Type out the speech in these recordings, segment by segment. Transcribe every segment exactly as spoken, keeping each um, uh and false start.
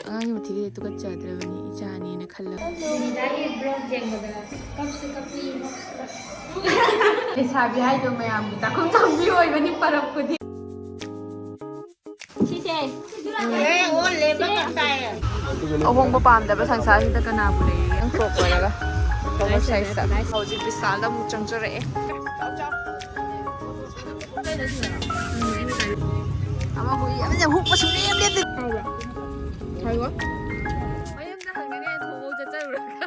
ꯑꯉꯥꯡꯒꯤ ꯃꯊꯤꯒꯗꯤ ꯇꯨꯀꯠꯆꯗ꯭ꯔꯕꯅꯤ, ꯏꯆꯥꯅꯦꯅ ꯈꯜꯂꯒ꯫ ꯁꯨꯅꯤꯇꯥꯒꯤ vlog ꯌꯦꯡꯕꯗ ꯀꯞꯁꯨ ꯀꯞꯄꯤ꯫ ꯂꯩꯁꯥꯕꯤ ꯍꯥꯏꯗꯣ ꯃꯌꯥꯝꯒꯤ ꯆꯥꯛꯈꯨꯝ ꯆꯪꯕꯤ ꯑꯣꯏꯕꯅꯤ ꯄꯔꯞ ꯈꯨꯗꯤꯡ꯫ ꯁꯤꯁꯦ꯫ ꯑꯍꯣꯡꯕ ꯄꯥꯝꯗꯕ ꯁꯪꯁꯥꯔꯁꯤꯗ ꯀꯅꯥꯕꯨ ꯂꯩꯔꯤ? ꯅꯪ ꯀ꯭ꯔꯣꯞ ꯑꯣꯏꯔꯒ꯫ Oversize ꯇ꯫ ꯍꯧꯖꯤꯛ ꯕꯤꯁꯥꯜꯗ ꯑꯃꯨꯛ ꯆꯪꯖꯔꯛꯑꯦ꯫ ꯑꯃ ꯍꯨꯏ ꯑꯃꯅ ꯍꯨꯛꯄ ꯁꯨꯡꯂꯦꯞ ꯂꯦꯞꯇꯦ꯫ ꯃꯌꯨꯝꯗ ꯍꯟꯒꯅꯤ, ꯊꯣꯡꯐꯧ ꯆꯠꯆꯔꯨꯔꯒ꯫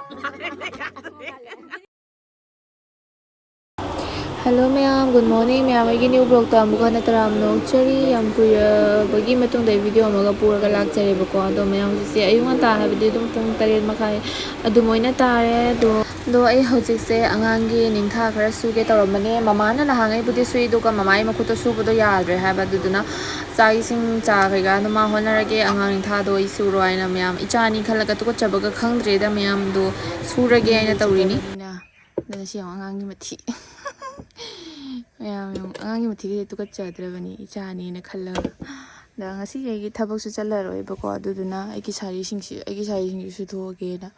Hello ꯃꯌꯥꯝ, good morning ꯃꯌꯥꯝ꯫ ꯑꯩꯒꯤ new vlog ꯇ ꯑꯃꯨꯛ ꯍꯟꯅ ꯇꯔꯥꯝꯅ ꯑꯣꯛꯆꯔꯤ꯫ ꯌꯥꯝ ꯀꯨꯏꯔꯕꯒꯤ ꯃꯇꯨꯡꯗ ꯑꯩ video ꯑꯃꯒ ꯄꯨꯔꯒ ꯂꯥꯛꯆꯔꯦꯕꯀꯣ꯫ ꯑꯗꯣ ꯃꯌꯥꯝ, ꯍꯧꯖꯤꯛꯁꯦ ꯑꯌꯨꯛ ꯉꯟꯇꯥ ꯍꯥꯏꯕꯗꯤ ꯑꯗꯨꯝ ꯄꯨꯡ ꯇꯔꯦꯠ ꯃꯈꯥꯏ ꯑꯗꯨꯃꯥꯏꯅ ꯇꯥꯔꯦ꯫ ꯑꯗꯣ, ꯑꯗꯣ ꯑꯩ ꯍꯧꯖꯤꯛꯁꯦ ꯑꯉꯥꯡꯒꯤ ꯅꯤꯡꯊꯥ ꯈꯔ ꯁꯨꯒꯦ ꯇꯧꯔꯝꯕꯅꯦ꯫ ꯃꯃꯥꯅ ꯅꯍꯥꯟꯉꯩꯕꯨꯗꯤ ꯁꯨꯏ, ꯑꯗꯨꯒ ꯃꯃꯥꯒꯤ ꯃꯈꯨꯠꯇꯣ ꯁꯨꯕꯗꯣ ꯌꯥꯗ꯭ꯔꯦ ꯍꯥꯏꯕ꯫ ꯑꯗꯨꯗꯨꯅ ꯆꯥꯛ ꯏꯁꯤꯡ ꯆꯥ ꯀꯩꯀꯥꯗꯣ ꯃꯥ ꯍꯣꯠꯅꯔꯒꯦ, ꯑꯉꯥꯡ ꯅꯤꯡꯊꯥꯗꯣ ꯑꯩ ꯁꯨꯔꯣ ꯍꯥꯏꯅ ꯃꯌꯥꯝ, ꯏꯆꯥꯅꯤ ꯈꯜꯂꯒ ꯇꯨꯀꯠꯆꯕꯒ ꯈꯪꯗ꯭ꯔꯦꯗ ꯃꯌꯥꯝꯗꯣ꯫ ꯁꯨꯔꯒꯦ ꯍꯥꯏꯅ ꯇꯧꯔꯤꯅꯤ꯫ ꯑꯗꯨꯅ ꯁꯤ ꯌꯦꯡꯉꯣ, ꯑꯉꯥꯡꯒꯤ ꯃꯊꯤ꯫ ꯃꯌꯥꯝ ꯌꯦꯡꯉꯣ, ꯑꯉꯥꯡꯒꯤ ꯃꯊꯤꯒꯗꯤ ꯇꯨꯀꯠꯆꯗ꯭ꯔꯕꯅꯤ, ꯏꯆꯥꯅꯦꯅ ꯈꯜꯂꯒ꯫ ꯑꯗ ꯉꯁꯤꯒꯤ ꯑꯩꯒꯤ ꯊꯕꯛꯁꯨ ꯆꯠꯂꯔꯣꯏꯕꯀꯣ, ꯑꯗꯨꯗꯨꯅ ꯑꯩꯒꯤ ꯁꯥꯔꯤꯁꯤꯡꯁꯤ, ꯑꯩꯒꯤ ꯁꯥꯔꯤꯁꯤꯡꯁꯤ ꯁꯨꯊꯣꯛꯑꯒꯦꯅ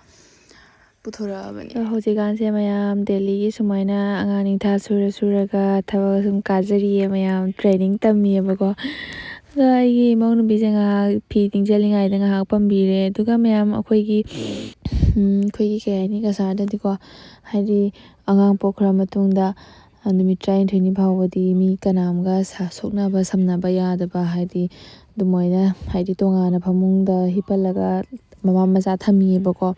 ꯄꯨꯊꯣꯔꯛꯑꯕꯅꯤ꯫ ꯑꯗꯣ ꯍꯧꯖꯤꯛꯀꯥꯟꯁꯦ ꯃꯌꯥꯝ ꯗꯦꯜꯂꯤꯒꯤ ꯁꯨꯃꯥꯏꯅ ꯑꯉꯥꯡ ꯅꯤꯡꯊꯥ ꯁꯨꯔ ꯁꯨꯔꯒ ꯊꯕꯛ ꯁꯨꯝ ꯀꯥꯖꯔꯤꯌꯦ, ꯃꯌꯥꯝ training ꯇꯝꯃꯤꯌꯦꯕꯀꯣ꯫ ꯑꯗꯣ ꯑꯩꯒꯤ ꯏꯃꯧ ꯅꯨꯄꯤꯁꯦ ꯉꯥꯏꯍꯥꯛ ꯐꯤ ꯇꯤꯡꯁꯤꯜꯂꯤꯉꯩꯗ ꯉꯥꯏꯍꯥꯛ ꯄꯥꯝꯕꯤꯔꯦ꯫ ꯑꯗꯨꯒ ꯃꯌꯥꯝ ꯑꯩꯈꯣꯏꯒꯤ, ꯎꯝ, ꯑꯩꯈꯣꯏꯒꯤ ꯀꯩ ꯍꯥꯏꯅꯤ, ꯀꯁꯥꯔꯗꯗꯤꯀꯣ, ꯍꯥꯏꯗꯤ ꯑꯉꯥꯡ ꯄꯣꯛꯈ꯭ꯔ ꯃꯇꯨꯡꯗ, ꯑ, ꯅꯨꯃꯤꯠ ꯇꯔꯥꯅꯤꯊꯣꯏꯅꯤ ꯐꯥꯎꯕꯗꯤ ꯃꯤ ꯀꯅꯥꯝꯒ ꯁ-, ꯁꯣꯛꯅꯕ ꯁꯝꯅꯕ ꯌꯥꯗꯕ, ꯍꯥꯏꯗꯤ ꯑꯗꯨꯃꯥꯏꯅ, ꯍꯥꯏꯗꯤ ꯇꯣꯉꯥꯟꯅ ꯐꯃꯨꯡꯗ ꯍꯤꯞꯍꯜꯂꯒ ꯃꯃꯥ ꯃꯆꯥ ꯊꯝꯃꯤꯌꯦꯕꯀꯣ꯫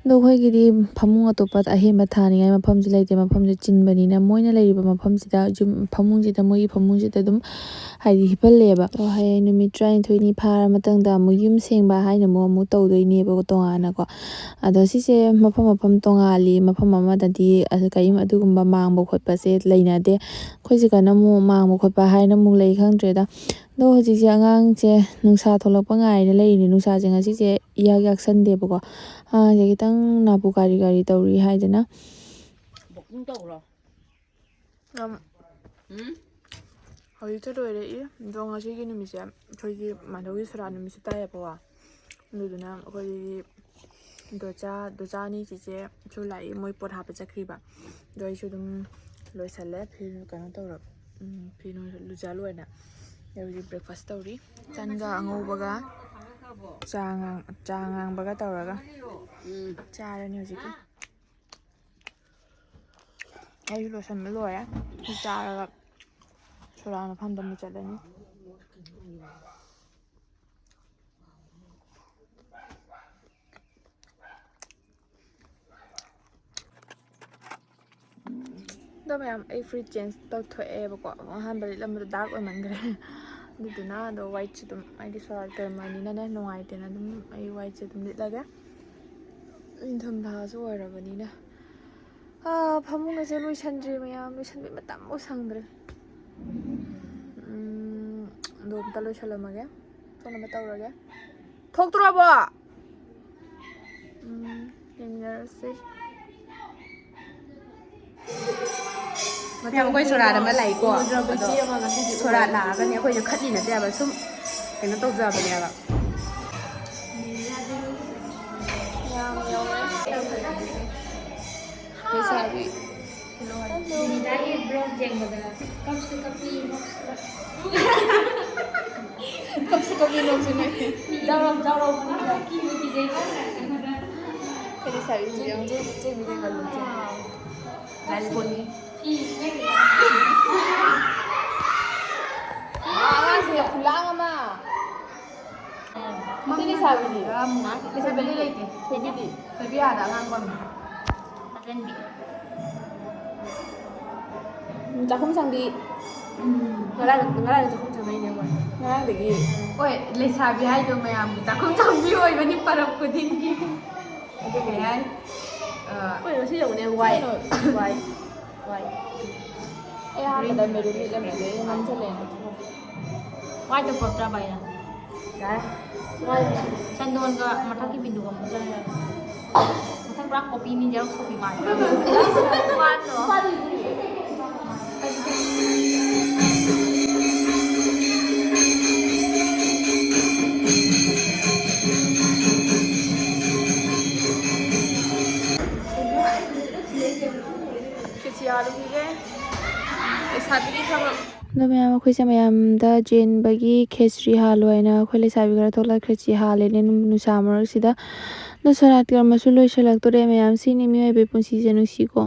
ꯑꯗꯣ ꯑꯩꯈꯣꯏꯒꯤꯗꯤ ꯐꯃꯨꯡ ꯑꯇꯣꯞꯄ ꯑꯍꯦꯟꯕ ꯊꯥꯅꯤꯡꯉꯥꯏ ꯃꯐꯝꯁꯦ ꯂꯩꯇꯦ꯫ ꯃꯐꯝꯁꯦ ꯆꯤꯟꯕꯅꯤꯅ ꯃꯣꯏꯅ ꯂꯩꯔꯤꯕ ꯃꯐꯝꯁꯤꯗ, ꯌꯨꯝ, ꯐꯃꯨꯡꯁꯤꯗ, ꯃꯣꯏꯒꯤ ꯐꯃꯨꯡꯁꯤꯗ ꯑꯗꯨꯝ, ꯍꯥꯏꯗꯤ, ꯍꯤꯞꯍꯜꯂꯦꯕ꯫ ꯑꯗꯣ ꯍꯌꯦꯡ ꯅꯨꯃꯤꯠ ꯇꯔꯥꯅꯤꯊꯣꯏꯅꯤ ꯐꯥꯔ ꯃꯇꯨꯡꯗ ꯑꯃꯨꯛ ꯌꯨꯝ ꯁꯦꯡꯕ ꯍꯥꯏꯅ ꯑꯃꯨꯛ, ꯑꯃꯨꯛ ꯇꯧꯗꯣꯏꯅꯦꯕꯀꯣ, ꯇꯣꯉꯥꯟꯅꯀꯣ꯫ ꯑꯗꯣ ꯁꯤꯁꯦ ꯃꯐꯝ ꯃꯐꯝ ꯇꯣꯉꯥꯜꯂꯤ꯫ ꯃꯐꯝ ꯑꯃꯗꯗꯤ ꯑ-, ꯀꯔꯤꯝ ꯑꯗꯨꯒꯨꯝꯕ ꯃꯥꯡꯕ ꯈꯣꯠꯄꯁꯦ ꯂꯩꯅꯗꯦ꯫ ꯑꯩꯈꯣꯏ ꯁꯤꯗꯅ ꯑꯃꯨꯛ ꯃꯥꯡꯕ ꯈꯣꯠꯄ ꯍꯥꯏꯅ ꯑꯃꯨꯛ ꯂꯩ, ꯈꯪꯗ꯭ꯔꯦꯗ꯫ ꯑꯗꯣ ꯍꯧꯖꯤꯛꯁꯦ ꯑꯉꯥꯡꯁꯦ ꯅꯨꯡꯁꯥ ꯊꯣꯛꯂꯛꯄ ꯉꯥꯏꯔ ꯂꯩꯔꯤꯅꯦ꯫ ꯅꯨꯡꯁꯥꯁꯦ ꯉꯁꯤꯁꯦ ꯏꯌꯥꯛ ꯌꯥꯛꯁꯟꯗꯦꯕꯀꯣ꯫ ꯑꯉꯥꯡꯁꯦ ꯈꯤꯇꯪ ꯅꯥꯄꯨ ꯀꯥꯔꯤ ꯀꯥꯔꯤ ꯇꯧꯔꯤ ꯍꯥꯏꯗꯅ꯫ ꯕꯣꯛꯁꯤꯡ ꯇꯧꯈ꯭ꯔꯣ꯫ ꯌꯥꯝ ꯎꯝ? ꯍꯧꯖꯤꯛꯇ ꯂꯣꯏꯔꯛꯏ꯫ ꯑꯗꯣ ꯉꯁꯤꯒꯤ ꯅꯨꯃꯤꯠꯁꯦ ꯑꯩꯈꯣꯏꯒꯤ ꯃꯥꯙꯧꯒꯤ ꯁꯣꯔꯥꯠ ꯅꯨꯃꯤꯠꯁꯨ ꯇꯥꯏꯌꯦꯕꯀꯣ꯫ ꯑꯗꯨꯗꯨꯅ ꯑꯩꯈꯣꯏꯒꯤ ꯗꯣꯆꯥ ꯗꯣꯆꯥ ꯑꯅꯤ ꯆꯤꯆꯦꯁꯨ ꯂꯥꯛꯏ, ꯃꯣꯏ ꯄꯣꯠ ꯍꯥꯞꯄ ꯆꯠꯈ꯭ꯔꯤꯕ꯫ ꯑꯗꯣ ꯑꯩꯁꯨ ꯑꯗꯨꯝ ꯂꯣꯏꯁꯜꯂꯦ, ꯐꯤ ꯀꯩꯅꯣ ꯇꯧꯔꯕ꯫ ꯎꯝ, ꯐꯤ ꯅꯣꯏ ꯂꯨꯖꯥ ꯂꯣꯏꯔꯦ꯫ ꯑꯩ ꯍꯧꯖꯤꯛ ꯕ꯭ꯔꯦꯛꯐꯥꯁ ꯇꯧꯔꯤ꯫ ꯇꯟꯒ ꯑꯉꯧꯕꯒ ꯆꯥ ꯉꯥꯡ- ꯆꯥ ꯉꯥꯡꯕꯒ ꯇꯧꯔꯒ ꯆꯥꯔꯅꯤ ꯍꯧꯖꯤꯛꯀꯤ꯫ ꯑꯩꯁꯨ ꯂꯣꯏꯁꯟꯕ ꯂꯣꯏꯔꯦ꯫ ꯁꯤ ꯆꯥꯔꯒ ꯁꯣꯔꯥ ꯃꯐꯝꯗ ꯑꯃꯨꯛ ꯆꯠꯂꯅꯤ꯫ ꯑꯗꯣ ꯃꯌꯥꯝ, ꯑꯩ ꯐꯨꯔꯤꯠ ꯆꯦꯟꯖ ꯇꯧꯊꯣꯛꯑꯦꯕꯀꯣ꯫ ꯑꯍꯥꯟꯕ ꯂꯤꯠꯂꯝꯕꯗꯣ ꯗꯥꯔꯛ ꯑꯣꯏꯃꯟꯈ꯭ꯔꯦ꯫ ꯑꯗꯨꯗꯨꯅ ꯑꯗꯣ ꯋꯥꯏꯠꯁꯦ ꯑꯗꯨꯝ, ꯍꯥꯏꯗꯤ ꯁꯣꯔꯥꯠ ꯇꯧꯔꯝꯃꯅꯤꯅꯅꯦ, ꯅꯨꯡꯉꯥꯏꯇꯦꯅ ꯑꯗꯨꯝ ꯑꯩ ꯋꯥꯏꯠꯁꯦ ꯑꯗꯨꯝ ꯂꯤꯠꯂꯒꯦ꯫ ꯅꯤꯡꯊꯝꯊꯥꯁꯨ ꯑꯣꯏꯔꯕꯅꯤꯅ꯫ ꯑꯥ, ꯐꯃꯨꯡ ꯑꯁꯦ ꯂꯣꯏꯁꯟꯗ꯭ꯔꯤ ꯃꯌꯥꯝ, ꯂꯣꯏꯁꯟꯕꯩ ꯃꯇꯝꯐꯥꯎ ꯁꯪꯗ꯭ꯔꯦ꯫ ꯎꯝ, ꯑꯗꯣ ꯑꯝꯇ ꯂꯣꯏꯁꯜꯂꯝꯃꯒꯦ, ꯊꯣꯛꯅꯕ ꯇꯧꯔꯒꯦ꯫ ꯊꯣꯛꯇ꯭ꯔꯣꯕꯣ? ꯎꯝ, ꯌꯦꯡꯃꯤꯟꯅꯔꯁꯤ꯫ ꯃꯌꯥꯝ, ꯑꯩꯈꯣꯏ ꯁꯣꯔꯥꯠ ꯑꯃ ꯂꯥꯛꯏꯀꯣ꯫ ꯎꯗ꯭ꯔꯕ ꯑꯗꯣ ꯏꯆꯦ ꯑꯃ ꯉꯁꯤꯗꯤ ꯁꯣꯔꯥꯠ ꯎꯔꯦ꯫ ꯂꯥꯛꯑꯒꯅꯦ ꯑꯩꯈꯣꯏꯁꯦ ꯈꯠꯂꯤ ꯅꯠꯇꯦꯕ, ꯁꯨꯝ ꯀꯩꯅꯣ ꯇꯧꯖꯕꯅꯦꯕ꯫ ꯌꯥꯝ ꯌꯧꯔꯦ꯫ ꯂꯩꯁꯥꯕꯤ꯫ ꯅꯤꯗꯥꯒꯤ vlog ꯌꯦꯡꯕꯗ ꯀꯞꯁꯨ ꯀꯞꯄꯤ, ꯅꯣꯛꯁꯨ ꯅꯣꯛꯏ꯫ ꯀꯞꯁꯨ ꯀꯞꯄꯤ, ꯅꯣꯛꯁꯨ ꯅꯣꯛꯏ꯫ ꯖꯥꯎꯔꯥꯎ, ꯖꯥꯎꯔꯥꯎ ꯃꯅꯨꯡꯗ ꯀꯤꯕꯨ ꯀꯤꯖꯩ ꯀꯥꯏꯅ꯫ ꯑꯩꯈꯣꯏꯗꯤ ꯁꯥꯕꯤ ꯌꯦꯡꯉꯨ, ꯆꯦ, ꯆꯦ ꯃꯤꯗꯤ ꯉꯥꯂꯨ, ꯆꯦ꯫ ꯂꯥꯏ ꯀꯣꯟꯅꯤ꯫ ꯋꯥ, ꯑꯉꯥꯡꯁꯤꯡꯅ ꯈꯨꯂꯥꯡ ꯑꯃ꯫ ꯃꯁꯤ ꯂꯩꯁꯥꯕꯤꯗꯤ? ꯂꯩꯁꯥꯕꯤꯗꯤ ꯂꯩꯇꯦ꯫ ꯊꯣꯏꯕꯤꯗꯤ? ꯊꯣꯏꯕꯤ ꯑꯥꯗ ꯑꯉꯥꯡ ꯄꯝꯃꯤ꯫ ꯎꯝ, ꯆꯥꯛꯈꯨꯝ ꯁꯪꯕꯤ꯫ ꯎꯝ, ꯉꯔꯥꯡ, ꯉꯔꯥꯡ ꯆꯥꯛꯈꯨꯝ ꯁꯪꯉꯛꯏꯅꯦ ꯃꯣꯏ꯫ ꯉꯔꯥꯡꯗꯒꯤ꯫ ꯍꯣꯏ, ꯂꯩꯁꯥꯕꯤ ꯍꯥꯏꯗꯣ ꯃꯌꯥꯝꯒꯤ ꯆꯥꯛꯈꯨꯝ ꯁꯪꯕꯤ ꯑꯣꯏꯕꯅꯤ ꯄꯔꯕ ꯈꯨꯗꯤꯡꯒꯤ꯫ ꯑꯗꯨ ꯀꯩ ꯍꯥꯏ? ꯑ, ꯑꯩꯈꯣꯏ ꯉꯁꯤ ꯌꯧꯅꯦ ꯋꯥꯏ꯫ ꯀꯩꯅꯣ? ꯋꯥꯏ꯫ ꯋꯥꯏ꯫ ꯑꯩ ꯑꯍꯥꯟꯕꯗ ꯃꯦꯔꯨꯟ ꯂꯤꯠꯂꯝꯃꯦ, ꯑꯗꯩ ꯅꯝꯁꯤꯜꯂꯛꯑꯦ꯫ ꯋꯥꯏꯗ ꯄꯨꯔꯛꯇ꯭ꯔꯕ ꯑꯩꯅ? ꯌꯥꯔꯦ꯫ ꯆꯟꯗꯣꯟꯒ ꯃꯊꯛꯀꯤ ꯕꯤꯟꯗꯨꯒ ꯑꯃꯨꯛ ꯆꯪꯉꯦ꯫ ꯃꯊꯛ ꯄꯨꯔꯥ ꯀꯣꯄꯤꯅꯤ, ꯖꯦꯔꯣꯛꯁ ꯀꯣꯄꯤ ꯃꯥꯜꯂꯦ꯫ ꯃꯥꯟꯗ꯭ꯔꯣ? ꯑꯗꯣ ꯃꯌꯥꯝ, ꯑꯩꯈꯣꯏꯁꯦ ꯃꯌꯥꯝꯗ ꯆꯦꯟꯕꯒꯤ ꯈꯦꯆ꯭ꯔꯤ ꯍꯥꯜꯂꯣ ꯍꯥꯏꯅ ꯑꯩꯈꯣꯏ ꯂꯩꯁꯥꯕꯤ ꯈꯔ ꯊꯣꯛꯂꯒ ꯈꯦꯆ꯭ꯔꯤ ꯍꯥꯜꯂꯦꯅꯦ, ꯅꯨꯡ-, ꯅꯨꯡꯁꯥ ꯃꯔꯛꯁꯤꯗ꯫ ꯑꯗꯣ ꯁꯣꯔꯥꯠ ꯀꯔꯃꯁꯨ ꯂꯣꯏꯁꯤꯜꯂꯛꯇꯣꯔꯦ꯫ ꯃꯌꯥꯝ, ꯁꯤꯅꯤ ꯃꯤꯑꯣꯏꯕꯒꯤ ꯄꯨꯟꯁꯤꯁꯦ, ꯅꯨꯡꯁꯤꯀꯣ꯫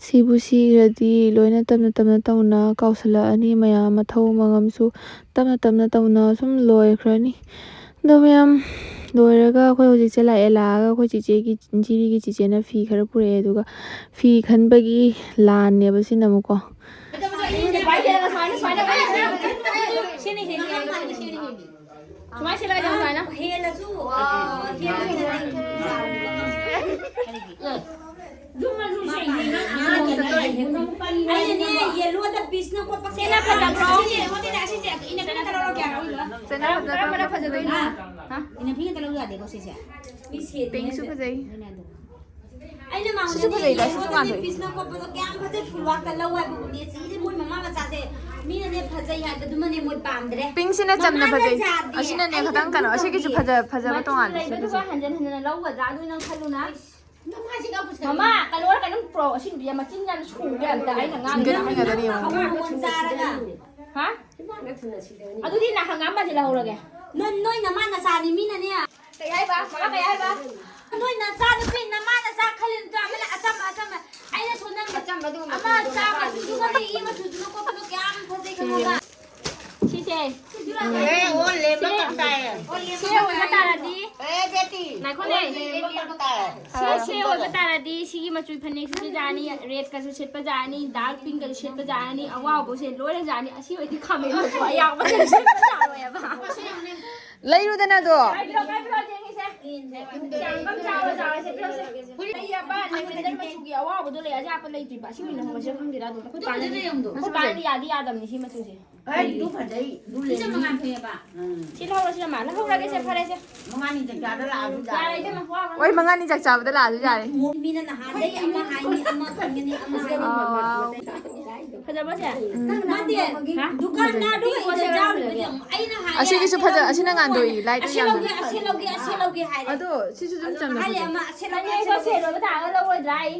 ꯁꯤꯕꯨ ꯁꯤꯈ꯭ꯔꯗꯤ ꯂꯣꯏꯅ ꯇꯞꯅ ꯇꯞꯅ ꯇꯧꯅ ꯀꯥꯎꯁꯜꯂꯛꯑꯅꯤ꯫ ꯃꯌꯥꯝ ꯃꯊꯧ ꯃꯉꯝꯁꯨ ꯇꯞꯅ ꯇꯞꯅ ꯇꯧꯅ ꯁꯨꯝ ꯂꯣꯏꯈ꯭ꯔꯅꯤ꯫ ꯑꯗꯣ ꯃꯌꯥꯝ, ꯂꯣꯏꯔꯒ ꯑꯩꯈꯣꯏ ꯍꯧꯖꯤꯛꯁꯦ ꯂꯥꯛꯑꯦ꯫ ꯂꯥꯛꯑꯒ ꯑꯩꯈꯣꯏ ꯆꯤꯆꯦꯒꯤ, ꯖꯤꯔꯤꯒꯤ ꯆꯤꯆꯦꯅ ꯐꯤ ꯈꯔ ꯄꯨꯔꯛꯑꯦ꯫ ꯑꯗꯨꯒ ꯐꯤ ꯈꯟꯕꯒꯤ ꯂꯥꯟꯅꯦꯕ ꯁꯤꯅ ꯑꯃꯨꯛꯀꯣ꯫ ꯁꯤꯅ ꯍꯦꯟꯅ ꯌꯥꯝꯅ ꯁꯤꯅ ꯍꯦꯟꯅ꯫ ꯁꯨꯃꯥꯏꯅ ꯁꯤꯜꯂꯒ ꯇꯧ ꯁꯨꯃꯥꯏꯅ꯫ ꯍꯦꯜꯂꯁꯨ, ꯑ, ꯍꯦꯜꯂꯁꯨ ꯑꯩꯅꯅꯦ, ꯌꯦꯜꯂꯣꯗ ꯄꯤꯁꯅ ꯀꯣꯠꯄ ꯁꯦꯅꯥ ꯐꯖꯕ꯭ꯔꯣ? ꯑꯁꯤꯁꯦ, ꯌꯦꯡꯉꯣ, ꯁꯤꯁꯦ, ꯑꯁꯤꯁꯦ, ꯏꯅ ꯀꯩꯅꯣ ꯇꯧꯔꯒꯦ, ꯍꯥꯏꯔꯛꯑꯣ꯫ ꯁꯦꯅꯥ ꯐꯖꯕ꯭ꯔꯣ? ꯀꯔꯝꯕꯅ ꯐꯖꯗꯣꯏꯅꯣ? ꯍꯥ? ꯏꯅ ꯐꯤꯒ ꯂꯧ ꯌꯥꯗꯦꯀꯣ ꯁꯤꯁꯦ꯫ ꯃꯤ ꯁꯦꯠꯅꯤ ꯄꯤꯡꯁꯨ ꯍꯥꯏꯁꯦ꯫ ꯐꯖꯩ꯫ ꯑꯗꯨꯅꯦ ꯑꯗꯣ꯫ ꯑꯩꯅ ꯃꯉꯣꯟꯗ ꯁꯤꯁꯨ ꯐꯖꯩꯗ, ꯁꯤꯁꯨ ꯌꯦꯡꯉꯣ, ꯉꯥꯟꯊꯣꯛꯏ꯫ ꯄꯤꯁꯅ ꯀꯣꯠꯄꯗꯣ ꯀꯌꯥꯝ ꯐꯖꯩ, ꯐꯨꯜꯋꯥꯛꯇ ꯂꯧ ꯍꯥꯏꯕꯕꯨꯅꯦ꯫ ꯁꯤꯗꯤ ꯃꯣꯏ ꯃꯃꯥ ꯃꯆꯥꯁꯦ ꯃꯤꯅꯅꯦ ꯐꯖꯩ ꯍꯥꯏꯕꯗꯨꯃꯅꯦ ꯃꯣꯏ ꯄꯥꯝꯗ꯭ꯔꯦ꯫ ꯄꯤꯡꯁꯤꯅ ꯆꯝꯅ ꯃꯃꯥꯅ ꯐꯖꯩ꯫ ꯌꯥꯗꯦ, ꯑꯁꯤꯅꯅꯦ ꯑꯩ ꯈꯇꯪ ꯀꯩꯅꯣ, ꯄꯤꯡꯗꯨ ꯑꯁꯤꯒꯤꯁꯨ ꯇꯧꯏ꯫ ꯐꯖ-, ꯐꯖꯕ ꯃꯆꯨ ꯇꯣꯉꯥꯟꯕ ꯁꯤ ꯂꯩꯕꯗꯨꯒ ꯐꯖꯩ꯫ ꯍꯟꯖꯟ ꯍꯟꯖꯟꯅ ꯂꯧꯒꯗ꯭ꯔꯥ? ꯑꯗꯨ ꯅꯪ ꯈꯜꯂꯨꯅ꯫ ꯃꯃꯥ, ꯀꯩꯅꯣꯔ ꯀꯩꯅꯣꯝ ꯄꯨꯔꯛꯑꯣ꯫ ꯑꯁꯤ ꯅꯨꯄꯤꯁꯦ ꯃꯆꯤꯟ ꯌꯥꯝ ꯁꯨꯡꯕ ꯌꯥꯝ ꯇꯥꯏ꯫ ꯑꯩꯅ ꯉꯥꯡꯕꯗ ꯁꯤꯡꯒꯠ ꯍꯥꯏꯅ ꯍꯥꯏꯅꯗꯅ ꯌꯦꯡꯉꯣ꯫ ꯍꯧꯅ ꯃꯣꯟ ꯆꯥꯔꯒ꯫ ꯍꯥ? ꯑꯗꯨꯗꯤ ꯅꯪ ꯍꯪꯒꯥꯝ ꯃꯥꯟꯗꯤ ꯂꯧꯍꯧꯔꯒꯦ꯫ ꯅꯣꯏ, ꯅꯣꯏ ꯅꯃꯥ ꯅꯆꯥꯅꯤ ꯃꯤꯅꯅꯦ꯫ ꯀꯩ ꯍꯥꯏꯕ? ꯃꯃꯥ ꯀꯩ ꯍꯥꯏꯕ? ꯅꯣꯏ ꯅꯆꯥꯅꯨꯄꯤ ꯅꯃꯥ ꯅꯆꯥ ꯈꯜꯂꯤ ꯅꯠꯇ꯭ꯔꯣ? ꯑꯃꯅ ꯑꯆꯝꯕ, ꯑꯆꯝꯕ꯫ ꯑꯩꯅ ꯁꯣꯝꯗ ꯑꯆꯝꯕ ꯑꯗꯨꯒꯨꯝꯕ ꯑꯃ ꯆꯥꯕ ꯃꯆꯨꯗꯨꯒ ꯂꯩ, ꯃꯆꯨꯗꯨꯅ ꯀꯣꯠꯄꯗꯣ ꯀꯌꯥꯝ ꯐꯖꯩ ꯈꯪꯉꯕ? ꯁꯤꯁꯦ꯫ ꯑꯦ, ꯑꯣ, ꯂꯦꯝꯕ ꯁꯤ-, ꯀꯞ ꯇꯥꯏꯌꯦ꯫ ꯁꯤ ꯑꯣꯏꯕ ꯇꯥꯔꯗꯤ꯫ ꯑꯦ, ꯕꯦꯇꯤ꯫ ꯉꯥꯏꯈꯣꯅꯦ꯫ ꯑꯣ, ꯂꯦꯝꯕ ꯀꯞ ꯇꯥꯏꯌꯦ꯫ ꯁꯤ, ꯁꯤ ꯑꯣꯏꯕ ꯇꯥꯔꯗꯤ ꯁꯤꯒꯤ ꯃꯆꯨ ꯐꯅꯦꯛꯁꯨ ꯁꯦꯠꯄ ꯌꯥꯅꯤ, ꯔꯦꯗꯀꯁꯨ ꯁꯦꯠꯄ ꯌꯥꯅꯤ, ꯗꯥꯔꯛ ꯄꯤꯡꯀꯁꯨ ꯁꯦꯠꯄ ꯌꯥꯅꯤ, ꯑꯋꯥꯎꯕꯁꯦ ꯂꯣꯏꯅ ꯌꯥꯅꯤ꯫ ꯑꯁꯤ ꯑꯣꯏꯗꯤ ꯈꯥꯃꯦꯟ ꯃꯆꯨ ꯑꯌꯥꯛꯄꯁꯦ ꯁꯦꯠꯄ ꯌꯥꯔꯣꯏꯕ꯫ ꯂꯩꯔꯨꯗꯅ ꯑꯗꯣ꯫ ꯀꯥꯏꯕꯤꯔꯣ, ꯀꯥꯏꯕꯤꯔꯣ, ꯌꯦꯡꯉꯤꯁꯦ꯫ ꯌꯥꯝ ꯀꯟ ꯆꯥꯎꯔ ꯆꯥꯎꯔ ꯁꯦꯠꯄꯤꯔꯣꯁꯦ꯫ ꯑꯩ ꯑꯃ ꯂꯦꯚꯦꯟꯗꯔ ꯃꯆꯨꯒꯤ ꯑꯋꯥꯎꯕꯗꯣ ꯂꯩ, ꯑꯌꯥꯛꯄ ꯂꯩꯇ꯭ꯔꯤꯕ꯫ ꯑꯁꯤ ꯑꯣꯏꯅ ꯍꯧꯔꯁꯤꯔ ꯈꯪꯗꯦꯗ ꯑꯗꯨꯝ꯫ ꯑꯩꯈꯣꯏ ꯄꯥꯅ-, ꯑꯩꯈꯣꯏ ꯄꯥꯅꯗꯤ ꯌꯥꯗꯤ ꯌꯥꯗꯕꯅꯤ ꯁꯤ ꯃꯆꯨꯁꯦ꯫ ꯑꯩ ꯑꯗꯨ ꯐꯖꯩ, ꯑꯗꯨ ꯂꯦꯝꯃꯤ꯫ ꯁꯤ ꯂꯧꯔꯁꯤ ꯏꯃꯥ, ꯂꯧꯍꯧꯔꯒꯦꯁꯦ, ꯐꯔꯦꯁꯦ꯫ ꯃꯉꯥꯅꯤ ꯆꯥꯛ ꯆꯥꯕꯗ ꯂꯥꯛꯑꯁꯨ ꯌꯥꯔꯦ ꯌꯥꯔꯦ꯫ ꯏꯕꯦꯝꯃ, ꯋꯥꯒꯅꯨ꯫ ꯍꯣꯏ, ꯃꯉꯥꯅꯤ ꯆꯥꯛ ꯆꯥꯕꯗ ꯂꯥꯛꯑꯁꯨ ꯌꯥꯔꯦ꯫ ꯃꯤꯅ ꯅꯍꯥꯟꯗꯩ ꯑꯃ ꯍꯥꯏꯅꯤ, ꯑꯃ ꯈꯟꯒꯅꯤ, ꯑꯃ ꯍꯥꯏꯅꯤ꯫ ꯑꯣ꯫ ꯐꯖꯕꯁꯦ? ꯅꯠꯇꯦ, ꯍꯥ? ꯗꯨꯀꯥꯟꯗ ꯑꯗꯨꯒꯤ ꯄꯣꯠ ꯌꯥꯎꯔꯤꯕꯅꯦ꯫ ꯑꯩꯅ ꯍꯥꯏꯌꯦ, ꯑꯁꯤꯒꯤꯁꯨ ꯑꯁꯤ ꯐꯖ-, ꯂꯧꯒꯦ, ꯑꯁꯤꯅ ꯉꯥꯟꯗꯣꯛꯏ, ꯂꯥꯏꯠꯇꯨ ꯑꯁꯤ ꯌꯥꯝꯅ꯫ ꯂꯧꯒꯦ, ꯑꯁꯤ ꯂꯧꯒꯦ, ꯑꯁꯤ ꯂꯧꯒꯦ ꯍꯥꯏꯔꯦ꯫ ꯑꯗꯣ ꯁꯤꯁꯨ ꯑꯗꯨꯝ ꯑꯗꯣ ꯆꯝꯅ ꯍꯥꯏꯔꯦ ꯐꯖꯩ꯫ ꯑꯃ, ꯑꯁꯤ ꯂꯧꯒꯦ, ꯑꯁꯤ ꯐꯅꯦꯛꯇꯣ ꯂꯧꯒꯦ꯫ ꯁꯦꯠꯂꯨꯕ ꯇꯥꯔꯒ ꯂꯧꯔꯣꯏꯗ꯭ꯔꯥ ꯑꯩ?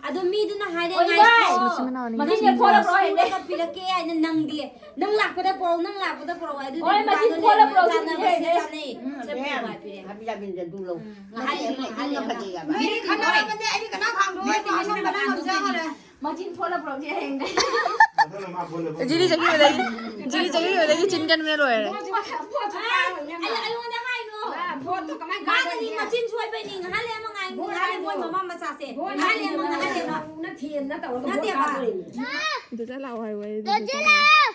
ꯑꯗꯣ ꯃꯤꯗꯨꯅ ꯍꯥꯏꯔꯦ, ꯍꯣꯏ, ꯉꯥꯏꯈꯣ, ꯚꯥꯏ꯫ ꯃꯆꯤꯟ ꯃꯅꯥꯎꯅꯤ꯫ ꯃꯆꯤꯟꯁꯦ ꯐꯣꯠꯂ ꯄꯨꯔꯛꯑꯣ ꯍꯦꯛꯇ꯫ ꯄꯨꯔꯒ ꯄꯤꯔꯛꯀꯦ ꯍꯥꯏꯅ ꯅꯪꯗꯤ꯫ ꯅꯪ ꯂꯥꯛꯄꯗ ꯄꯨꯔꯛꯑꯣ, ꯅꯪ ꯂꯥꯛꯄꯗ ꯄꯨꯔꯛꯑꯣ ꯍꯥꯏ꯫ ꯑꯗꯨꯗꯤ ꯍꯣꯏ, ꯃꯆꯤꯟ ꯅꯨꯄꯥꯗꯣ ꯐꯣꯠꯂ ꯂꯩꯔꯝꯃꯣꯏ꯫ ꯄꯨꯔꯛꯑꯣ꯫ ꯆꯥꯟꯅꯕꯁꯦ ꯆꯥꯟꯅꯩ꯫ ꯎꯝ, ꯁꯦ ꯕꯦꯝ꯫ ꯄꯨꯔꯛꯑꯣ ꯍꯥꯏ ꯄꯤꯔꯛꯑꯦ꯫ ꯍꯥꯕꯤ ꯖꯥꯕꯤꯟꯁꯦ ꯑꯗꯨ ꯂꯧ꯫ ꯎꯝ, ꯉꯥꯏꯍꯥꯛ ꯂꯩꯔꯝꯃꯣ, ꯉꯥꯏꯍꯥꯛ ꯂꯩꯔꯝꯃꯣ꯫ ꯐꯖꯩꯌꯦꯕ꯫ ꯃꯤꯗꯤ ꯈꯟꯅꯔꯕꯅꯦ, ꯑꯩꯗꯤ ꯀꯅꯥ ꯈꯪꯗꯣꯏ? ꯃꯥꯅ ꯉꯝꯖꯈꯔꯦ꯫ ꯃꯆꯤꯟ ꯐꯣꯠꯂ ꯄꯨꯔꯛꯑꯣ ꯍꯌꯦꯡꯗꯩ꯫ ꯖꯤꯔꯤ ꯆꯪꯈꯤꯕꯗꯒꯤ, ꯖꯤꯔꯤ ꯆꯪꯈꯤꯕꯗꯒꯤ ꯆꯤꯟ ꯀꯟꯕꯅ ꯂꯣꯏꯔꯦ꯫ ꯐꯣꯠꯁꯨ ꯐꯥꯔꯣꯏꯅꯦ꯫ ꯑꯩ, ꯑꯩꯉꯣꯟꯗ ꯍꯥꯏꯅꯣ꯫ ꯐꯣꯠꯇꯣ ꯀꯃꯥꯏꯅ ꯃꯥꯅꯅꯤ ꯐꯥꯗꯣꯏꯅꯣ? ꯃꯆꯤꯟ ꯁꯣꯏꯕꯩꯅꯤ꯫ ꯉꯥꯏꯍꯥꯛ ꯂꯩꯔ ꯑꯃ ꯉꯥꯏ-, ꯉꯥꯏꯍꯥꯛ ꯂꯩꯔ ꯃꯣꯏ ꯃꯃꯥ ꯃꯆꯥꯁꯦ꯫ ꯉꯥꯏꯍꯥꯛ ꯂꯩꯔ ꯑꯃ ꯉꯥꯏꯍꯥꯛ ꯂꯩꯔ꯫ ꯅꯠꯇꯦꯕ꯫ ꯗꯣꯖꯥ ꯂꯥꯛꯑꯣ ꯍꯥꯏꯌꯣ, ꯑꯩ ꯗꯣꯖꯥ ꯂꯥꯛꯑꯣ꯫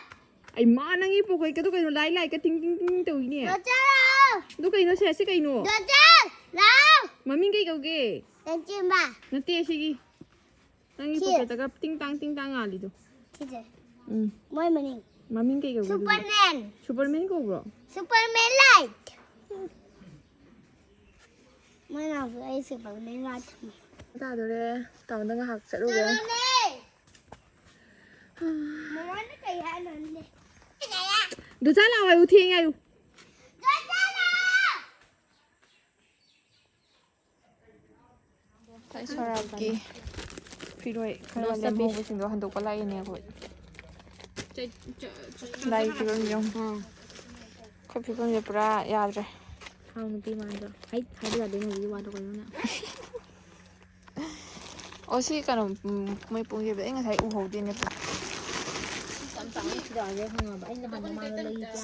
ꯑꯩ ꯃꯥ, ꯅꯪꯒꯤ ꯄꯣꯛꯀꯩꯀꯗꯣ ꯀꯩꯅꯣ? ꯂꯥꯏ ꯂꯥꯏꯀ ꯇꯤꯡ ꯇꯤꯡ ꯇꯤꯡ ꯇꯧꯏꯅꯦ꯫ ꯗꯣꯖꯥ ꯂꯥꯛꯑꯣ꯫ ꯑꯗꯨ ꯀꯩꯅꯣ ꯁꯦ? ꯑꯁꯤ ꯀꯩꯅꯣ? ꯗꯣꯖꯥ ꯂꯥꯛꯑꯣ꯫ ꯃꯃꯤꯡ ꯀꯩ ꯀꯧꯒꯦ? ꯂꯟꯆꯦꯟꯕ꯫ ꯅꯠꯇꯦ, ꯑꯁꯤꯒꯤ ꯅꯪꯒꯤ ꯁꯤ꯫ ꯄꯣꯀꯦꯠꯇꯒ ꯇꯤꯡ ꯇꯥꯡ ꯇꯤꯡ ꯇꯥꯡ ꯉꯥꯜꯂꯤꯗꯣ꯫ ꯁꯤꯁꯦ꯫ ꯎꯝ꯫ ꯃꯣꯏ ꯃꯃꯤꯡ꯫ ꯃꯃꯤꯡ ꯀꯩ ꯀꯧꯒꯦ ꯑꯗꯨꯗꯤ? ꯁꯨꯄꯔꯃꯦꯟ꯫ ꯁꯨꯄꯔꯃꯦꯟ ꯀꯧꯕ꯭ꯔꯣ? Superman light. ꯃꯣꯏ ꯅꯥꯎꯁꯨ ꯑꯩ ꯁꯨꯄꯔꯃꯦꯟ ꯂꯥꯏꯠ ꯊꯝꯃꯦ꯫ ꯇꯥꯗꯣꯔꯦ꯫ ꯇꯥꯎꯟꯗ ꯉꯥꯏꯍꯥꯛ ꯆꯠꯂꯨꯒꯦ꯫ ꯇꯥꯃꯣꯅꯦ꯫ ꯃꯃꯥꯅ ꯀꯩ ꯍꯥꯏꯅꯣꯅꯦ? ꯗꯨꯆꯥ ꯂꯥꯛꯑꯣ ꯍꯥꯏꯌꯨ, ꯊꯦꯡꯉꯦ ꯍꯥꯏꯌꯨ꯫ ꯗꯨꯆꯥ ꯂꯥꯛꯑꯣ! ꯁꯣꯔꯥꯠꯀꯤ ꯐꯤꯔꯣꯏ ꯈꯔ ꯂꯦꯝꯍꯧꯕꯁꯤꯡꯗꯣ ꯍꯟꯗꯣꯛꯄ ꯂꯥꯛꯏꯅꯦ ꯑꯩꯈꯣꯏ꯫ ꯂꯥꯏꯒꯤ ꯐꯤꯕꯝꯁꯦ ꯌꯦꯡꯉꯨ꯫ ꯑꯩꯈꯣꯏ ꯐꯤꯕꯝꯁꯦ ꯄꯨꯔꯥ ꯌꯥꯗ꯭ꯔꯦ꯫ ꯍꯥꯎ ꯅꯨꯄꯤ ꯃꯥꯟꯗ꯭ꯔꯣ? ꯍꯩꯠ, ꯍꯥꯏꯕ ꯌꯥꯗꯦ ꯍꯧꯖꯤꯛꯀꯤ ꯋꯥꯗꯣ ꯀꯩꯅꯣꯅꯦ? ꯑꯣ, ꯁꯤ ꯀꯩꯅꯣ, ꯎꯝ, ꯃꯣꯏ ꯄꯨꯡ ꯌꯩꯕ ꯑꯩ ꯉꯁꯥꯏ ꯎꯍꯧꯗꯦꯅꯦ꯫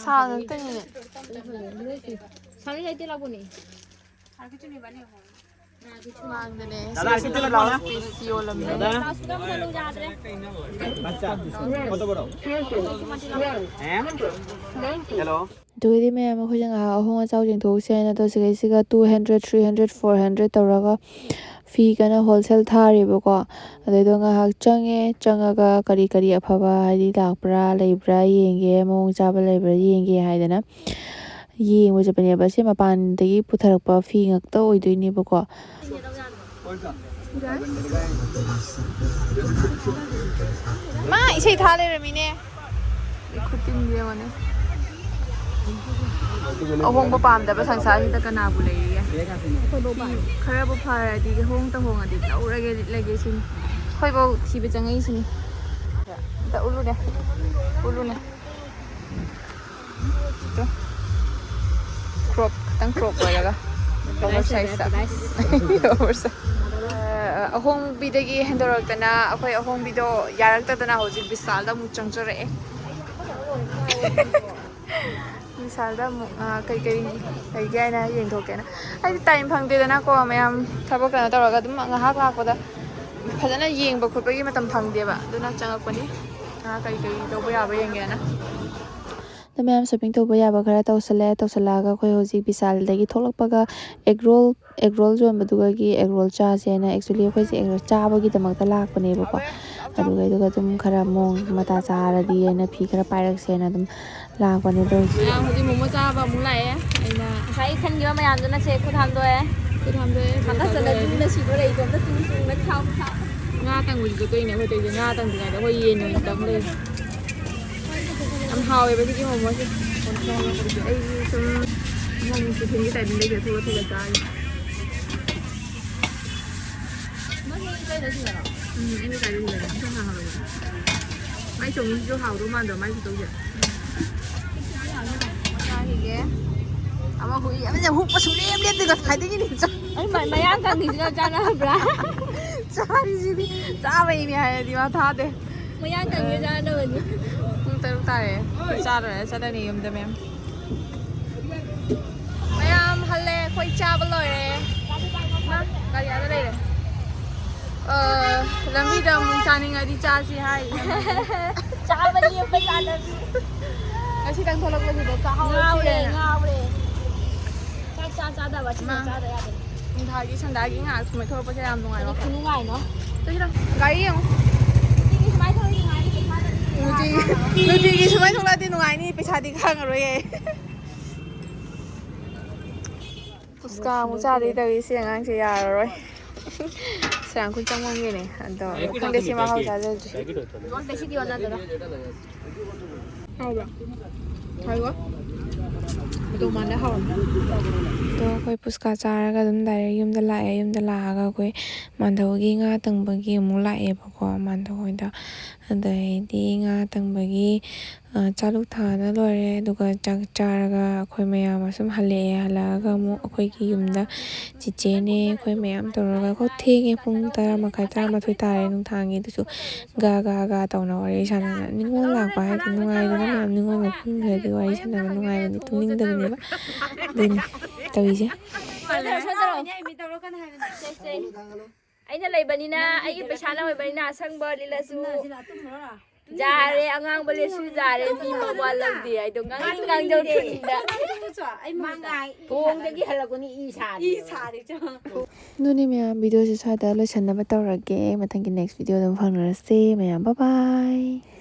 ꯁꯥ ꯉꯥꯛꯇꯅꯤꯅꯦ꯫ ꯁꯥꯕꯤ ꯂꯩꯇꯦ ꯂꯥꯛꯄꯅꯦ꯫ ꯃꯥꯡꯗꯅꯦ꯫ ꯗꯥꯗꯥ, ꯁꯤ ꯁꯤꯗ ꯂꯥꯛꯑꯣ꯫ Blouse piece ꯌꯣꯜꯂꯝꯃꯦ꯫ ꯗꯥꯗꯥ꯫ ꯀꯣꯠꯇꯣ ꯕꯣꯔꯣ꯫ ꯍꯦꯜꯂꯣ꯫ ꯑꯗꯨꯒꯤꯗꯤ ꯃꯌꯥꯝ ꯑꯩꯈꯣꯏꯁꯦ ꯉꯥꯏꯍꯥꯛ ꯑꯍꯣꯡ ꯑꯆꯥꯎ ꯌꯦꯡꯊꯣꯛꯎꯁꯦ ꯍꯥꯏꯅ ꯇꯧꯁꯤꯒꯩꯁꯤꯒ two hundred, three hundred, four hundred ꯇꯧꯔꯒ ꯐꯤ ꯀꯟꯅ ꯍꯣꯜꯁꯦꯜ ꯊꯥꯔꯤꯕꯀꯣ꯫ ꯑꯗꯨꯏꯗꯣ ꯉꯥꯏꯍꯥꯛ ꯆꯪꯉꯦ꯫ ꯆꯪꯉꯒ ꯀꯔꯤ ꯀꯔꯤ ꯑꯐꯕ ꯍꯥꯏꯗꯤ ꯂꯥꯛꯄ꯭ꯔꯥ ꯂꯩꯕ꯭ꯔꯥ ꯌꯦꯡꯒꯦ, ꯃꯑꯣꯡ ꯆꯥꯕ ꯂꯩꯕ꯭ꯔꯥ ꯌꯦꯡꯒꯦ ꯍꯥꯏꯗꯅ ꯌꯦꯡꯕ ꯆꯠꯄꯅꯦꯕ꯫ ꯁꯤ ꯃꯄꯥꯟꯗꯒꯤ ꯄꯨꯊꯔꯛꯄ ꯐꯤ ꯉꯥꯛꯇ ꯑꯣꯏꯗꯣꯏꯅꯦꯕꯀꯣ꯫ ꯃꯥ ꯏꯁꯩ ꯊꯥ ꯂꯩꯔꯝꯃꯤꯅꯦ꯫ ꯑꯩ ꯈꯨꯇꯤꯟꯗꯤ ꯌꯦꯡꯉꯣꯅꯦ꯫ ꯑꯍꯣꯡꯕ ꯄꯥꯝꯗꯕ ꯁꯪꯁꯥꯔꯁꯤꯗ ꯀꯅꯥꯕꯨ ꯂꯩꯔꯤꯒꯦ? ꯑꯩꯈꯣꯏꯐꯥꯎ ꯄꯥꯝꯃꯤ꯫ ꯈꯔꯕꯨ ꯐꯔꯗꯤ ꯍꯣꯡꯇ ꯍꯣꯡꯉꯗꯤ ꯂꯧꯔꯒꯦ, ꯂꯤꯠꯂꯒꯦ ꯁꯤꯅꯤ꯫ ꯑꯩꯈꯣꯏꯐꯥꯎ ꯊꯤꯕ ꯆꯪꯉꯛꯏꯁꯤꯅꯤ꯫ ꯑꯝꯇ ꯎꯠꯂꯨꯅꯦ, ꯎꯠꯂꯨꯅꯦ꯫ ꯀ꯭ꯔꯣꯞ ꯈꯤꯇꯪ ꯀ꯭ꯔꯣꯞ ꯑꯣꯏꯔꯒ ꯑꯣꯚꯔ ꯁꯥꯏꯖꯇ꯫ ꯑꯍꯣꯡꯕꯤꯗꯒꯤ ꯍꯦꯟꯗꯣꯔꯛꯇꯅ ꯑꯩꯈꯣꯏ ꯑꯍꯣꯡꯕꯤꯗꯣ ꯌꯥꯔꯛꯇꯗꯅ ꯍꯧꯖꯤꯛ ꯕꯤꯁꯥꯜꯗ ꯑꯃꯨꯛ ꯆꯪꯖꯔꯛꯑꯦ꯫ ꯕꯤꯁꯥꯜꯗ ꯑꯃꯨꯛ ꯀꯩꯀꯩ ꯂꯩꯒꯦ ꯍꯥꯏꯅ ꯌꯦꯡꯊꯣꯛꯀꯦꯅ꯫ ꯍꯥꯏꯗꯤ ꯇꯥꯏꯝ ꯐꯪꯗꯦꯗꯅꯀꯣ, ꯃꯌꯥꯝ ꯊꯕꯛ ꯀꯩꯅꯣ ꯇꯧꯔꯒ ꯑꯗꯨꯝ ꯉꯥꯏꯍꯥꯛ ꯂꯥꯛꯄꯗ ꯐꯖꯅ ꯌꯦꯡꯕ ꯈꯣꯠꯄꯒꯤ ꯃꯇꯝ ꯐꯪꯗꯦꯕ꯫ ꯑꯗꯨꯅ ꯆꯪꯉꯛꯄꯅꯤ꯫ ꯀꯔꯤ ꯀꯔꯤ ꯇꯧꯕ ꯌꯥꯕ ꯌꯦꯡꯒꯦꯅ꯫ ꯑꯗꯣ ꯃꯌꯥꯝ ꯁꯣꯄꯤꯡ ꯇꯧꯕ ꯌꯥꯕ ꯈꯔ ꯇꯧꯁꯜꯂꯦ꯫ ꯇꯧꯁꯜꯂꯛꯑꯒ ꯑꯩꯈꯣꯏ ꯍꯧꯖꯤꯛ ꯕꯤꯁꯥꯜꯗꯒꯤ ꯊꯣꯛꯂꯛꯄꯒ ꯑꯦꯒ ꯔꯣꯜ ꯑꯦꯒ ꯔꯣꯜ ꯌꯣꯟꯕꯗꯨꯒꯒꯤ ꯑꯦꯒ ꯔꯣꯜ ꯆꯥꯁꯦꯅ, actually ꯑꯩꯈꯣꯏꯁꯦ ꯑꯦꯒ ꯔꯣꯜ ꯆꯥꯕꯒꯤꯗꯃꯛꯇ ꯂꯥꯛꯄꯅꯦꯕꯀꯣ꯫ ꯑꯗꯨꯒ ꯑꯗꯨꯒ ꯑꯗꯨꯝ ꯈꯔ ꯃꯑꯣꯡ ꯃꯇꯥ ꯆꯥꯔꯗꯤ ꯍꯥꯏꯅ ꯐꯤ ꯈꯔ ꯄꯥꯏꯔꯛꯁꯦꯅ ꯑꯗꯨꯝ ꯂꯥꯛꯄꯅꯦ꯫ ꯑꯗꯣ ꯍꯧꯖꯤꯛ ꯃꯌꯥꯝ ꯍꯧꯖꯤꯛ ꯃꯣꯃꯣ ꯆꯥꯕ ꯑꯃꯨꯛ ꯂꯥꯛꯑꯦ꯫ ꯑꯩꯅ ꯉꯁꯥꯏ ꯈꯟꯈꯤꯕ ꯃꯌꯥꯝꯗꯨꯅ ꯁꯦ ꯈꯨꯠ ꯍꯥꯝꯗꯣꯛꯑꯦ꯫ ꯈꯨꯠ ꯍꯥꯝꯗꯣꯛꯑꯦ꯫ ꯃꯈꯥ ꯆꯠꯂ ꯌꯨꯝꯗ ꯁꯤꯗꯣꯔꯦ ꯏꯇꯣꯝꯇ ꯇꯨꯝ ꯇꯨꯝꯅ ꯈꯥꯎ ꯈꯥꯎ꯫ ꯉꯥ ꯇꯪꯕꯁꯨ ꯆꯠꯇꯣꯏꯅꯦ ꯑꯩꯈꯣꯏ ꯇꯧꯔꯤꯁꯦ꯫ ꯉꯥ ꯇꯪꯗ꯭ꯔꯤꯉꯩꯗ ꯑꯩꯈꯣꯏ ꯌꯦꯟ ꯑꯣꯏꯅ ꯇꯪ ꯂꯩꯔꯦ꯫ ꯌꯥꯝ ꯍꯥꯎꯋꯦꯕ ꯁꯤꯒꯤ ꯃꯣꯃꯣꯁꯦ꯫ ꯑꯩꯒꯤ ꯁꯨꯝ ꯃꯣꯃꯣ ꯇꯤꯐꯤꯟꯒꯤ ꯇꯥꯏꯃꯤꯡꯗꯩꯁꯦ ꯊꯣꯛꯂ ꯊꯣꯛꯂ ꯆꯥꯔꯤ꯫ ꯎꯝ, ꯑꯩꯅ ꯀꯥꯏꯗ ꯊꯤꯜꯂꯒ? ꯏꯟꯁꯥꯡ ꯍꯥꯎꯍꯜꯂꯒ꯫ ꯃꯥꯏ ꯆꯧꯃꯤꯟꯁꯤꯁꯨ ꯍꯥꯎꯗꯧ ꯃꯥꯟꯗ꯭ꯔꯣ, ꯃꯥꯏ ꯈꯨꯇꯧꯁꯦ? ꯆꯥꯈꯤꯒꯦ꯫ ꯑꯃ ꯍꯨꯏ ꯑꯃꯁꯦ ꯍꯨꯛꯄ ꯁꯨꯡꯂꯦꯞ ꯂꯦꯞꯇꯦ ꯉꯁꯥꯏꯗꯒꯤꯅꯦ꯫ ꯑꯩ ꯃ-, ꯃꯌꯥꯡ ꯀꯪꯉꯤꯁꯤꯒ ꯆꯥꯟꯅꯕ꯭ꯔꯥ? ꯆꯥꯔꯤꯁꯤꯗꯤ ꯆꯥꯕꯩꯅꯦ ꯍꯥꯏꯔꯗꯤ ꯋꯥ ꯊꯥꯗꯦ꯫ ꯃꯌꯥꯡ ꯀꯪꯉꯤꯁꯤꯒ ꯆꯥꯟꯅꯕꯅꯤ꯫ ꯄꯨꯡ ꯇꯔꯨꯛ ꯇꯥꯔꯦ꯫ ꯆꯥ ꯂꯣꯏꯔꯦ ꯆꯠꯂꯅꯤ ꯌꯨꯝꯗ ꯃꯌꯥꯝ꯫ ꯃꯌꯥꯝ ꯍꯜꯂꯦ, ꯑꯩꯈꯣꯏ ꯆꯥꯕ ꯂꯣꯏꯔꯦ꯫ ꯃꯥ, ꯒꯥꯔꯤ ꯑꯥꯗ ꯂꯩꯔꯦ꯫ ꯑ, ꯂꯝꯕꯤꯗ ꯑꯃꯨꯛ ꯆꯥꯅꯤꯡꯉꯗꯤ ꯆꯥꯁꯤ ꯍꯥꯏ꯫ ꯆꯥꯕ ꯂꯦꯞꯄ ꯌꯥꯗꯕꯤ꯫ ꯉꯁꯤꯇꯪ ꯊꯣꯛꯂꯛꯄꯁꯤꯗ ꯆꯥꯍꯧꯔꯁꯤ ꯉꯥꯎꯔꯦ, ꯍꯥꯏꯅ꯫ ꯉꯥꯎꯔꯦ꯫ ꯆꯥꯛ ꯆꯥ ꯆꯥꯗꯕ ꯑꯁꯤꯅ ꯃꯥ꯫ ꯆꯥꯗ ꯌꯥꯗꯦ꯫ ꯅꯨꯡꯗꯥꯒꯤ ꯁꯟꯗꯥꯒꯤ ꯉꯥꯏꯍꯥꯛ ꯁꯨꯃꯥꯏꯅ ꯊꯣꯛꯂꯛꯄꯁꯦ ꯌꯥꯝ ꯅꯨꯡꯉꯥꯏꯕ꯫ ꯀꯔꯤ ꯈꯨꯅꯨꯡꯉꯥꯏꯅꯣ? ꯆꯠꯁꯤꯔꯣ꯫ ꯒꯥꯔꯤ ꯌꯦꯡꯉꯨ꯫ ꯅꯨꯡꯇꯤꯒꯤ ꯁꯨꯃꯥꯏꯅ ꯊꯧꯔꯗꯤ ꯅꯨꯡꯉꯥꯏꯅꯤ, ꯄꯩꯁꯥꯗꯤ ꯅꯨꯡꯇꯤꯒꯤ, ꯅꯨꯡꯇꯤꯒꯤ ꯁꯨꯃꯥꯏꯅ ꯊꯣꯛꯂꯛꯑꯗꯤ ꯅꯨꯡꯉꯥꯏꯅꯤ, ꯄꯩꯁꯥꯗꯤ ꯈꯪꯉꯔꯣꯏꯌꯦ꯫ ꯐꯨꯁꯀꯥ ꯑꯃꯨꯛ ꯆꯥꯗꯣꯏ ꯇꯧꯔꯤ ꯁꯤ ꯑꯉꯥꯡꯁꯦ, ꯌꯥꯔꯔꯣꯏ꯫ ꯁꯦꯔꯥꯡꯈꯣꯏ ꯆꯪꯉꯝꯒꯦꯅꯦ ꯑꯗꯣ, ꯈꯪꯗꯦ, ꯁꯤ ꯃꯍꯥꯎ ꯆꯥꯖꯗ꯭ꯔꯤ꯫ ꯍꯥꯎꯕ꯭ꯔꯥ? ꯍꯥꯎꯕ꯭ꯔꯥ? ꯍꯥꯎꯕ꯭ꯔꯥ? ꯑꯗꯣ ꯑꯩꯈꯣꯏ ꯄꯨꯁꯀꯥ ꯆꯥꯔꯒ ꯑꯗꯨꯝ ꯗꯥꯏꯔꯦꯛ ꯌꯨꯝꯗ ꯂꯥꯛꯑꯦ꯫ ꯌꯨꯝꯗ ꯂꯥꯛꯑꯒ ꯑꯩꯈꯣꯏ ꯃꯥꯟꯙꯧꯒꯤ ꯉꯥ ꯇꯪꯕꯒꯤ ꯑꯃꯨꯛ ꯂꯥꯛꯑꯦꯕꯀꯣ, ꯃꯥꯟꯙꯧ ꯍꯣꯏꯗ꯫ ꯑꯗꯩꯗꯤ ꯉꯥ ꯇꯪꯕꯒꯤ, ꯑ, ꯆꯥꯂꯨꯛ ꯊꯥꯅ ꯂꯣꯏꯔꯦ꯫ ꯑꯗꯨꯒ ꯆꯥꯛ ꯆꯥꯔꯒ ꯑꯩꯈꯣꯏ ꯃꯌꯥꯝ ꯑꯁꯨꯝ ꯍꯜꯂꯛꯑꯦ꯫ ꯍꯜꯂꯛꯑꯒ ꯑꯃꯨꯛ ꯑꯩꯈꯣꯏꯒꯤ ꯌꯨꯝꯗ ꯆꯤꯆꯦꯅꯦ, ꯑꯩꯈꯣꯏ ꯃꯌꯥꯝ ꯇꯧꯔꯒ ꯀꯣ, ꯊꯦꯡꯉꯦ꯫ ꯄꯨꯡ ꯇꯔꯥ ꯃꯈꯥꯏ, ꯇꯔꯥꯃꯥꯊꯣꯏ ꯇꯥꯔꯦ ꯅꯨꯡꯗꯥꯡꯒꯤ꯫ ꯑꯗꯨꯁꯨ ꯒꯥ ꯒꯥ ꯒꯥ ꯇꯧꯅ ꯋꯥꯔꯤ ꯁꯥꯟꯅꯗꯅ꯫ ꯅꯤꯉꯣꯜ ꯂꯥꯛꯄ ꯍꯥꯏꯗꯤ ꯅꯨꯡꯉꯥꯏꯗꯅ ꯃꯌꯥꯝ꯫ ꯅꯤꯉꯣꯜ ꯃꯐꯝꯗꯗꯤ ꯋꯥꯔꯤ ꯁꯥꯟꯅꯕ ꯅꯨꯡꯉꯥꯏꯕꯅꯤ, ꯇꯨꯝꯅꯤꯡꯗꯕꯅꯦꯕ꯫ ꯑꯗꯨꯅꯤ ꯇꯧꯔꯤꯁꯦ꯫ ꯑꯩꯅ ꯂꯩꯕꯅꯤꯅ, ꯑꯩꯒꯤ ꯄꯩꯁꯥꯅ ꯑꯣꯏꯕꯅꯤꯅ ꯑꯁꯪꯕ ꯂꯤꯠꯂꯁꯨ ꯌꯥꯔꯦ, ꯑꯉꯥꯡꯕ ꯂꯤꯠꯁꯨ ꯌꯥꯔꯦ, ꯃꯤ ꯃꯋꯥ ꯂꯧꯗꯦ ꯍꯥꯏꯗꯣ ꯉꯥꯡꯅꯤꯡ ꯉꯥꯡꯖꯧ ꯊꯨꯅꯤꯡꯗ꯫ ꯊꯣꯡꯗꯒꯤ ꯍꯜꯂꯛꯄꯅꯤ ꯏ ꯁꯥꯔꯤ꯫ ꯑꯗꯨꯅꯤ ꯃꯌꯥꯝ, ꯚꯤꯗꯤꯑꯣꯁꯦ ꯁ꯭ꯋꯥꯏꯗ ꯂꯣꯏꯁꯟꯅꯕ ꯇꯧꯔꯒꯦ꯫ ꯃꯊꯪꯒꯤ next video ꯑꯗꯨꯝ ꯐꯪꯅꯔꯁꯦ ꯃꯌꯥꯝ꯫ Bye bye꯫